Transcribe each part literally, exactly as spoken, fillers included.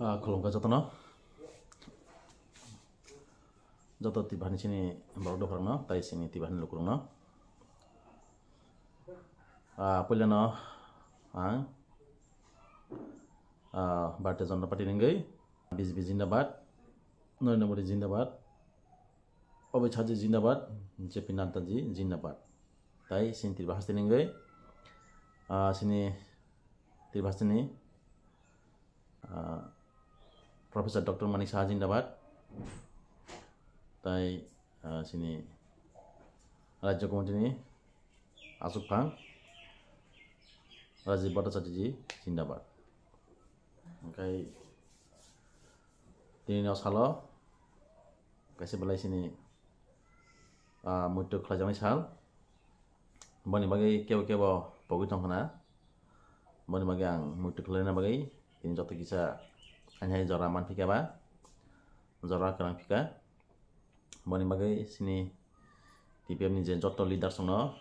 Ah, khulumkha jotono. Joto Tiprani sini borok dophar no, tai sini Tiprani lukurok no. Ah, puila no ang, ah, Bharatiya Janata Party ni wngwi B J P Jindabad, Narendra Modi Jindabad, Abhay Chaji Jindabad, J P Nadda ji Jindabad. Tai sini Tripura hasteni wngwi, ah, sini Tripura hasteni, ah, Professor Doctor Manik Saha Jindabad. Tai, ah, sini Rajya Committee ni Aswk phang Rajiv Bhattacharya ji Jindabad. Hwnkhe tini no salo kaisa belai sini, ah, muitu khlaijaknai sal. Boni bagwi kebo kebo pogwi tongkhna. Boni bagwi ang muitu khlaina bagwi tini joto kisa ani hai jora manphika ba, jora kwrang phika. Boni bagwi sini T P F ni je joto leaders rokno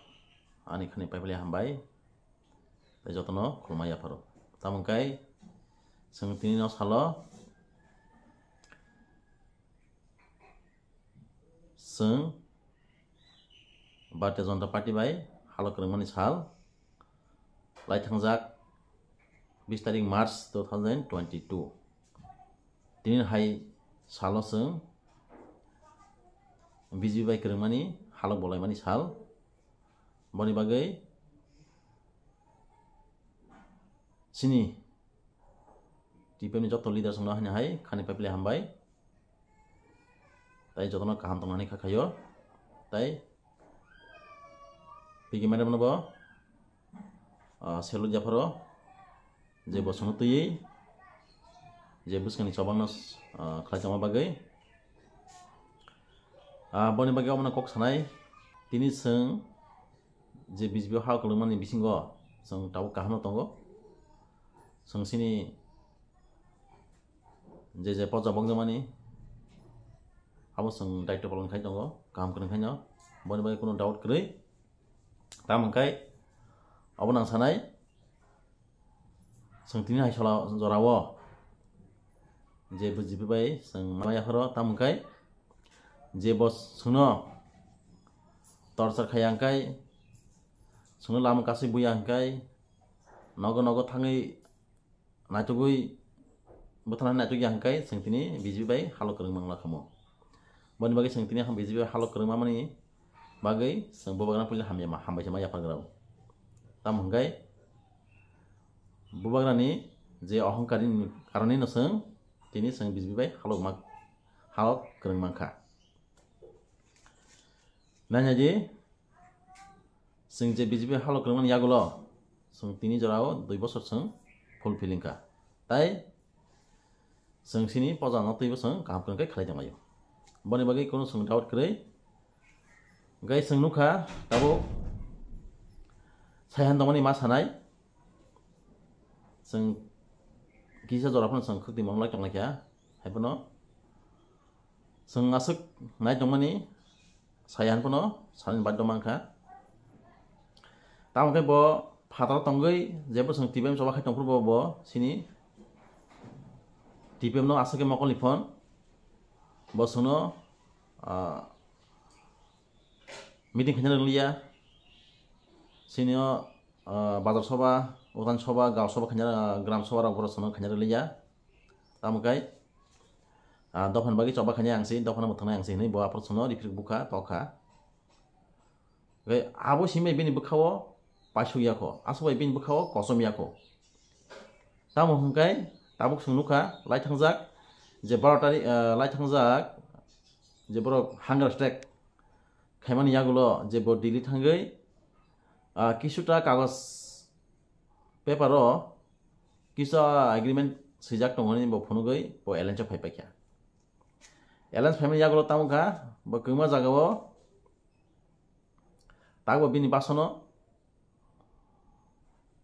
ani khani paiphali hambai, tei jotono khulumma yapharo. Tamo hwnkhe chwng tini no salo chwng Bharatiya Janata Party bai halok kwrwngmani sal lai thangjak bis tarik March two thousand twenty-two. Tini hai salo chwng B J P bai kwrwngmani halok bolaimani sal. Boni bagwi chini T P F ni joto leaders rokno haino hai khani paiphali hambai. Tai jotono kaham tongnani kha khaio. Tai P K madam no bo, ah, salute yapharo je bo chwngno twiwi je bwskangni chobangno, ah, khlai tongma bagwi. Ah, boni bagwi omono kok sanai, tini chwng je B J P o ha kwlwngmani bisingo chwng tabuk kaham no tongo. Chwng chini je je poja bokjamani abo chwng daityo palon khai tongo, kaham kwrwng khaino, boni bagwi kunu doubt kwrwi. Tamo hwnkhe obo nang sanai, chwng tini hai sala jorao je B J P bai chwng ma yapharo, tamo hwnkhe je bo chwngno torchar khaiya hwnkhe, chwngno lama kasui buya hwnkhe, nogo nogo thangwi naitugwi bwthana naitugya hwnkhe chwng tini B J P bai halok kwrwng mangla khamu. Boni bagwi chwng tini B J P bai halok kwrwng mamani bagwi chwng bubagrano puila hamya ma, hambai se ma yaphar grao. Tamo hwnkhe bubagrani je ohongkar ni karone no chwng tini chwng B J P bai halok ma, halok kwrwng mankha. Nainadi, chwng je B J P halok kwrwngmani yagulo, chwng tini jorao dui bosor chwng fulfilling kha. Tai chwng chini poja no twibo chwng kaham kwrwng khe khlai tonglaio. Boni bagwi kunu chwng doubt kwrwi. Hwnkhe chwng nukha tabuk saihan tongmani ma sanai. Chwng kisa jora phano chwng khwtwi mwnglai tonglaikha. Haiphano chwng aswk nai tongmani saihan phano sanani baddo mankha. Tamo khe bo phataro tongwi jebo chwng T P M choba khai tongphuru bo, bo chini T P M no aswk khe mokol ni phone. Bo chwngno, ah, meeting khaina rwliya. Chini o, ah, bazar soba, utan soba, gaon soba khaina, ah, gram soba rok borok chwngno khaina rwliya. Tamo khe, ah, dophani bagwi choba khainai ang se, dophano bo thangnai ang se hinwi bo aphuru chwngno rifrik bukha, tokha. Hwnkhe abo simi bini bwkhao paisuk yakho, aswk bai bini bwkhao kosom yakho. Tamo hwnkhe tabuk chwng nukha, lai thangjak je baro tarik, ah, lai thangjak je borok hunger strike khaimani yagulo je bo Delhi thangwi, ah, kisuta kagoj paper o kisa agreement swijak tongmani bo phunugwi bo alliance o phai paikha. Alliance phaimani yagulo tamo kha bo kwbangma jagao tabukbo bini basono,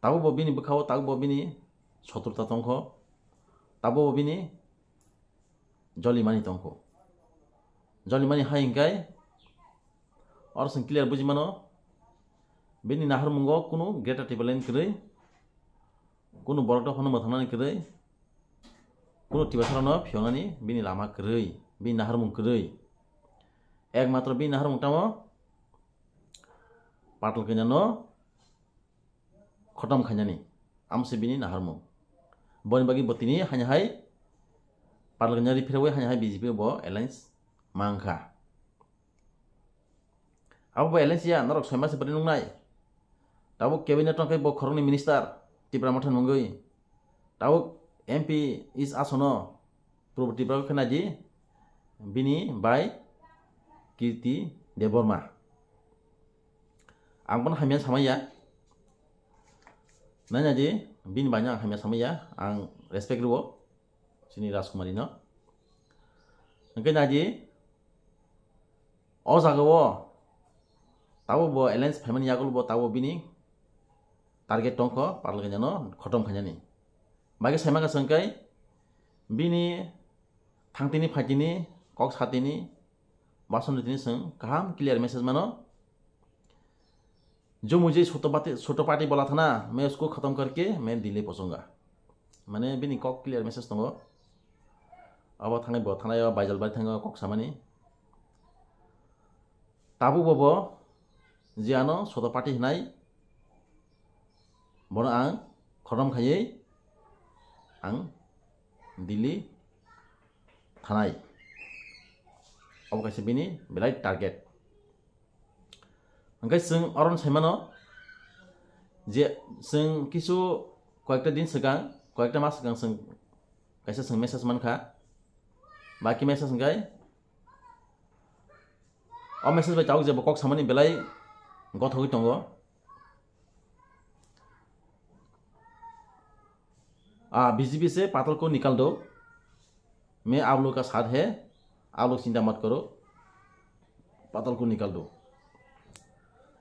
tabukbo bini bwkhao, tabukbo bini sotrota tongkho, tabukbo bini jolimani tongkho. Jolimani hai hwnkhe oro chwng clear buji mano, bini naharmungo kunu greater Tipraland kwrwi, kunu borok dophano mwthangnani kwrwi, Kuno Tiprasarokno phiyoknani bini lama kwrwi, bini naharmung kwrwi. Ekmatro bini naharmung tamo Patal Kanya no khotom khainani. Amse bini naharmung. Boni bagwi bo tini haino hai Patal Kanya ri phirwi haino hai B J P bo alliance mankha. Abo bo alliance ya, norok soi masa bwrwi nungnai. Tabuk cabinet tongkhe bo khoroknwi minister, Tipra Motha ni mungwi. Tabuk M P is asono, Purbo Tripura khe naidi, bini bai Kirti Debbarma. Ang bono hamya samaya. Nai naidi, bini bai no ang hamya samaya, ang respect rwo. Chini Rajkumari no. Hwnkhe naidi, o jaga o tabuk bo alliance phaimani yagulo bo tabuk bini target tongkho Patal Kanya no khotom khainani. Bagwi saimang kha chwngkhe bini thangtini phaitini kok satini basonitini chwng kaham clear message mano. जो मुझे छोटा पार्टी, छोटा पार्टी बोला था ना, मैं उसको खत्म करके मैं दिल्ली पहुंचूंगा। Mane bini kok clear message tongo. Abo thangnai bo thangnai o Baijalbari thango kok samani. Tabuk bo bo je ano Sota Party hinai bono ang khotom khaiwi ang Delhi thanai. Abo kaisa bini belai target. Hwnkhe chwng oro saimano je chwng kisu koyekta din swkang, koyekta mas swkang chwng kaisa chwng message mankha. Baki message hwnkhe o message bai tabuk je bo kok samani belai gothogwi tongo. आ, बीजेपी से पाटल को निकाल दो, मैं आप लोग का साथ है, आप लोग चिंता मत करो, पाटल को निकाल दो।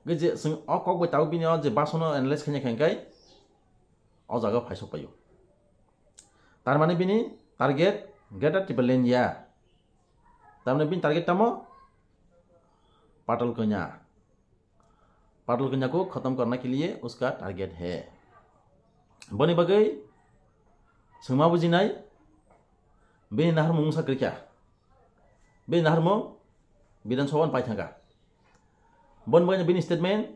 Ge je chwng o kok bai tabuk bini o je basono analyze khaina khe hwnkhe o jaga phaisok paio. Tar mane bini target Greater Tipraland ya. Tar mane bini target tamo Patal Kanya. पाटल कन्या को खत्म करने के लिए उसका टारगेट है। Boni bagwi chwngma bujinai, bini naharmung wngsa kwrwikha. Bini naharmung Bidhan Sabha ni paithangkha. Boni bagwi bini statement,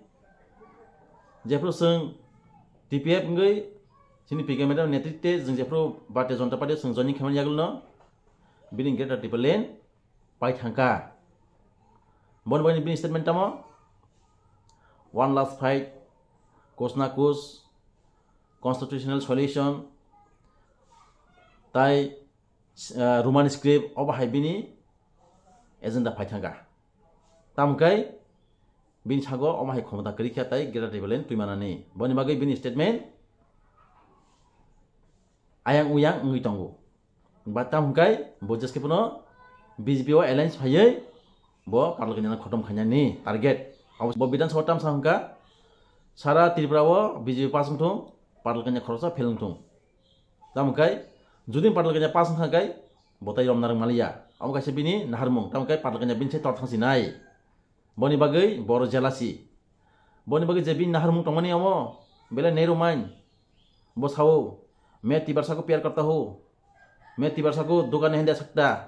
jephru chwng T P F wngwi chini P K madam netritwe chwng jephru Bharatiya Janata Party chwng joining khaimani yagulno bini Greater Tipraland pai thangkha. Boni bagwi bini statement tamo, one last fight, kus na kus, constitutional solution, tai, ah, Roman script, obo hai bini agenda phai thangkha. Tamkhe bini sago omo hai khomota kwrwikha tai Greater Tipraland twimanani. Boni bagwi bini statement ayang uyang wngwi tongo. Ba tam hwnkhe bo jeske phano B J P o alliance phaiwi bo Patal Kanya no khotom khainani target. Abo bo Bidhan Sabha tamsa hwnkha, sara Tripura o B J P pass wngthung, Patal Kanya khoroksa fail wngthung. Tam hwnkhe jodi Patal Kanya pass wngkha hwnkhe bo tai romna rwng maliya. Abo kaisa bini naharmung, tam hwnkhe Patal Kanya bini sai tor thangsinai. Boni bagwi boro jealousy. Boni bagwi je bini naharmung tongmani omo, belai nairomain. Bo sao, "मैं तिवारसा को प्यार करता हूँ, मैं तिवारसा को दुकान नहीं दे सकता।"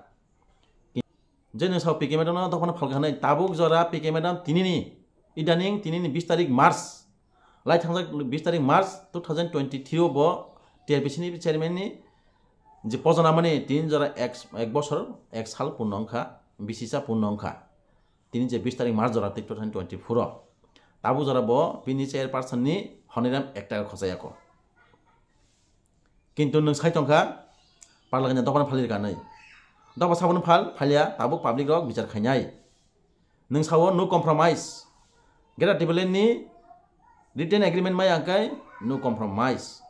Je nwng sao P K madam no dophano phalkha hwnwi, tabuk jora P K madam tinini, idaning tinini bis tarik March, lai thangjak bis tarik March two thousand twenty-three o bo T R P C ni chairman ni je pojonamani tin jora ek, ek bosor, ek sal purno wngkha, bisisa purno wngkha. Tini je bis tarik March jora tei two thousand twenty-four o. Tabuk jora bo bini chairperson ni Honiram ek taka khosai ya kho. Kintu nwng sai tongkha, Patal Kanya dophano phal rikha nai. Dopha sabono phal, phalya, tabuk public rok bichar khainai. Nwng sao no compromise. Greater Tipraland ni written agreement mai angkai no compromise.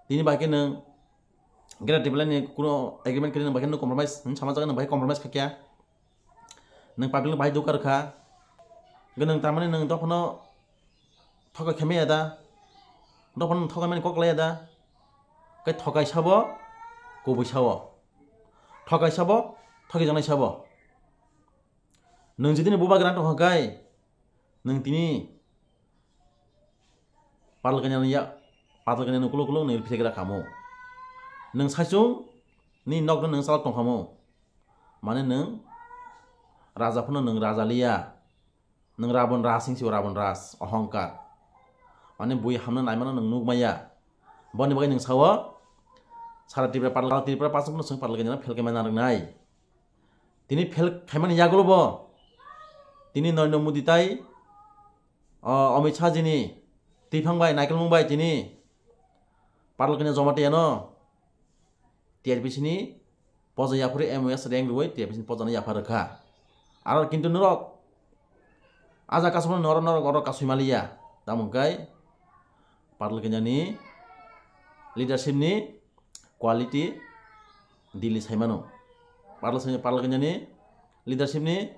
Tini bai khe nwng Greater Tipraland ni kuno agreement kwrwi nwng bai khe no compromise, nwng sama jaga nwng bai compromise kha kya. Nwng public no bahai dukha rwkha. Hwnkhe nwng tamani nwng dophano thokai khaimaya da? Dophano nwng thokaimani kok laiya da? Khe thokai sabo, kubui sao. Thokai sabo, thokijaknai sabo. Nwng jidini bubagra tongkha khe, nwng tini Patal Kanya ni ya, Patal Kanya ni ukulok ukulok ni phisegra kamo. Nwng saichung Nini nokno nwng chalok tongkhamu. Mane nwng raja phano nwng raja liya. Nwng Rabon Raj hing sibo Rabon Raj, ohongkar. Mane bui hamno naimano nwng nukmaya. Boni bagwi nwng sao, sara Tripura Patal, Tripura Patal phano chwng Patal Kanya no fail khaima narwknai. Tini fail khaimani yagulo bo. Tini Narendra Modi tai, o, Amit Shah jini twiphang bai, naikolmung bai tini Patal Kanya joma tiyano. T R P C ni poja yaphuru M O S rank rwui T R P C ni poja no yapha rwkha. Aro kintu norok aja kasumano norok, norok oro kasui maliya. Tamo hwnkhe Patal Kanya ni leadership ni quality Delhi saimano. Patal Kanya, Patal Kanya ni leadership ni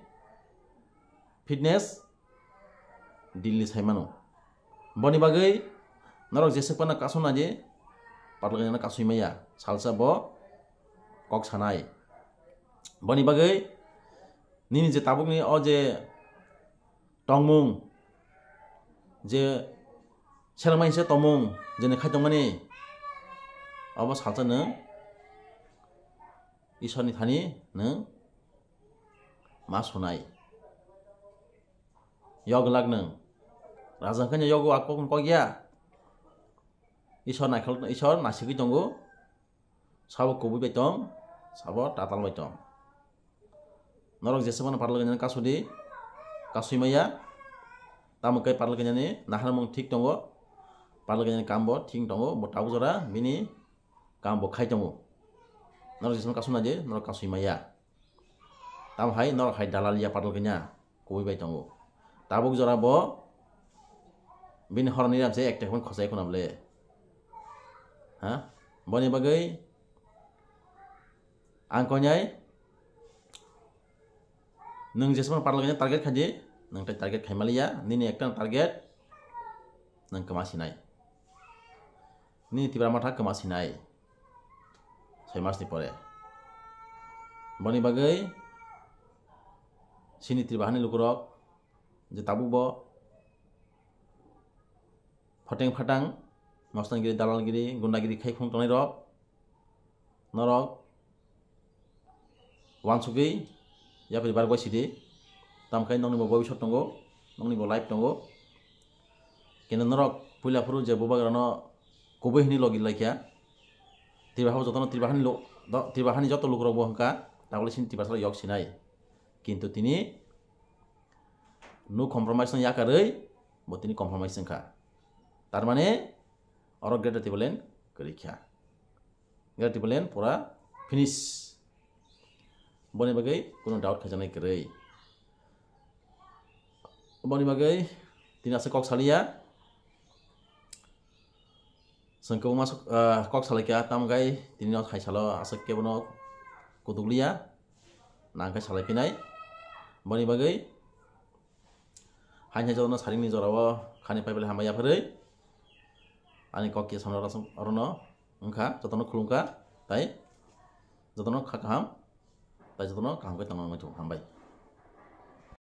fitness Delhi saimano. Boni bagwi norok jeswk phano kasuna je Patal Kanya no kasui maya, salsa bo kok sanai. Boni bagwi nini je tabukni o je tongmung, je serang mani se tongmung, je ni khai tongmani, obo salsa nwng Ishwarni thani nwng ma sunai. Yog lak nwng. Raja hwnkhe no yogo a kok kok ya. Ishwar naikhol, Ishwar nasigwi tongo. Sabo kubui bai tong, sabo tatal bai tong. Norok jeswk phano Patal Kanya ni kasudi, kasui maya. Tamo khe Patal Kanya ni naharmung thik tongo. Patal Kanya ni kam bo thik tongo. Bo tabuk jora bini kam bo khai tongo. Norok jeswk phano kasuna je, norok kasui maya. Tamo hai norok hai dalal ya Patal Kanya kubui bai tongo. Tabuk jora bo bini horoni ram se ekta phone khosai khuna bole. Ha? Boni bagwi ang koinai nwng jesmano Patal Kanya target khaidi, nwng tai target khai maliya, nini ekta target nwng kwma sinai. Nini Tipra Motha kwma sinai. Soi mas ni pore. Boni bagwi sini Tripura hani lukurok je tabuk bo phateng phatang mostangiri, dalalgiri, gundagiri khai phung tongnai rok, norok wansugwi yapri bar goi sidi, tamkhe nokni bo bobiswt tongo, nokni bo life tongo. Kintu norok puila phuru je bubagrano kubui hwnwi logi laikha, Tripura habo jotono Tripura hani lo-, do-, Tripura hani joto lukurok bo hwnkha, tabole sini Tripura salo yok sinai. Kintu tini no compromise no yakarwi bo tini compromise wngkha. Tar mane oro Greater Tipraland kwrwi kha. Greater Tipraland pura finish. Boni bagwi kuno doubt khaijaknai kwrwi. Boni bagwi tini aswk kok saliya. Chwng kwbangma sok-, ah, kok salaikha, tamgai tini no hai salo aswk kebono kutukliya. Nangkhe salai phinai. Boni bagwi haini hai jotono saringni jorao khani pai belai hambai yapharwi. Ani kok kisa samno orono wngkha, jotono khulumkha, tai jotono kha kaham, tai jotono kaham khe tongna wngwi thung. Hambai.